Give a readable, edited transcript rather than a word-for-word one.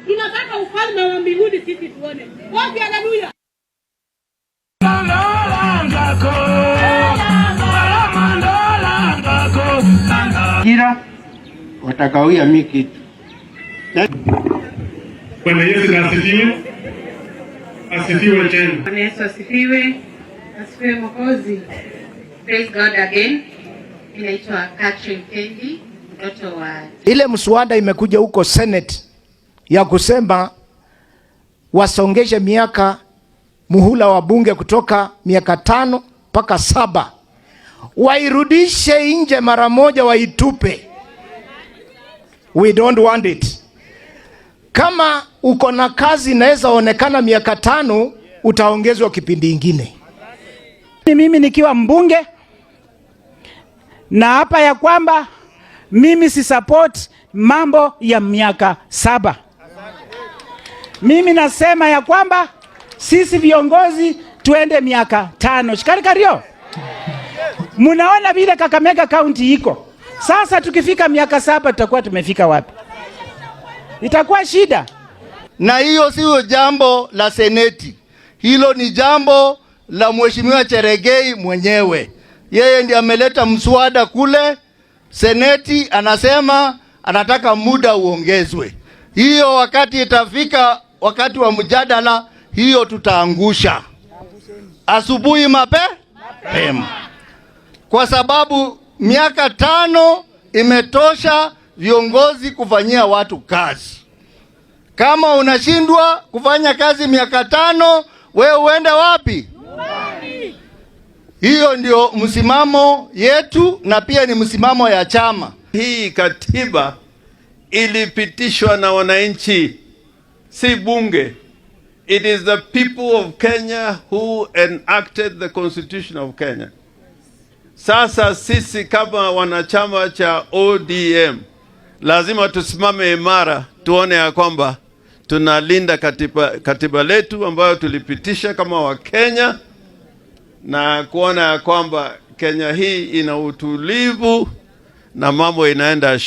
Tunataka ufalme wa mbinguni sisi tuone. Wote haleluya. Kila watakawia mi kitu. Bwana Yesu na asifiwe. Asifiwe tena. Bwana Yesu asifiwe. Asifiwe Mwokozi. Praise God again. Ninaitwa Catherine Kendi, mtoto wa Ile mswada imekuja huko Senate ya kusema wasongeshe miaka muhula wa bunge kutoka miaka 5 mpaka 7, wairudishe nje mara moja, waitupe. We don't want it. Kama uko na kazi inaweza onekana miaka 5, utaongezwa kipindi ingine. Mimi nikiwa mbunge na hapa ya kwamba mimi si support mambo ya miaka 7. Mimi nasema ya kwamba sisi viongozi tuende miaka 5. Shikari kario. Munaona vile Kakamega County iko. Sasa tukifika miaka 7 tutakuwa tumefika wapi? Itakuwa shida. Na hiyo sio jambo la seneti. Hilo ni jambo la Mheshimiwa Cherargei mwenyewe. Yeye ndiye ameleta mswada kule seneti, anasema anataka muda uongezwe. Hiyo wakati itafika, wakati wa mjadala, hiyo tutaangusha asubuhi mapema, kwa sababu miaka 5 imetosha viongozi kufanyia watu kazi. Kama unashindwa kufanya kazi miaka 5, wewe uende wapi? Hiyo ndio msimamo yetu na pia ni msimamo ya chama. Hii katiba ilipitishwa na wananchi, si bunge. It is the people of Kenya who enacted the Constitution of Kenya. Sasa sisi kama wanachama cha ODM lazima tusimame imara, tuone ya kwamba tunalinda katiba letu ambayo tulipitisha kama Wakenya, na kuona ya kwamba Kenya hii ina utulivu na mambo inaenda shwari.